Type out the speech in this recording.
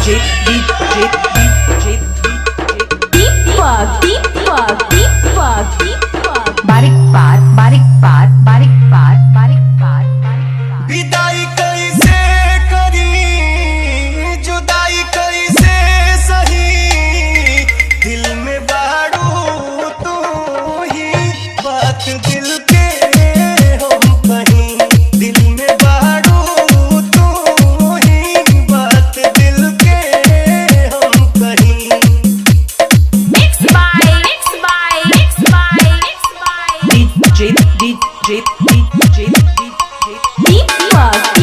DJ DJ DJ Deepak Deepak Deepak Deepak Barik Par Barik Par Barik Par Barik Par Barik Par. विदाई कैसे करी, जुदाई कैसे सही, दिल में बारू तू ही, बात दिल के हम कहीं, दिल में बारू तू ही, बात दिल के हम कहीं। Mix by mix by mix by mix by DJ DJ DJ DJ Deepak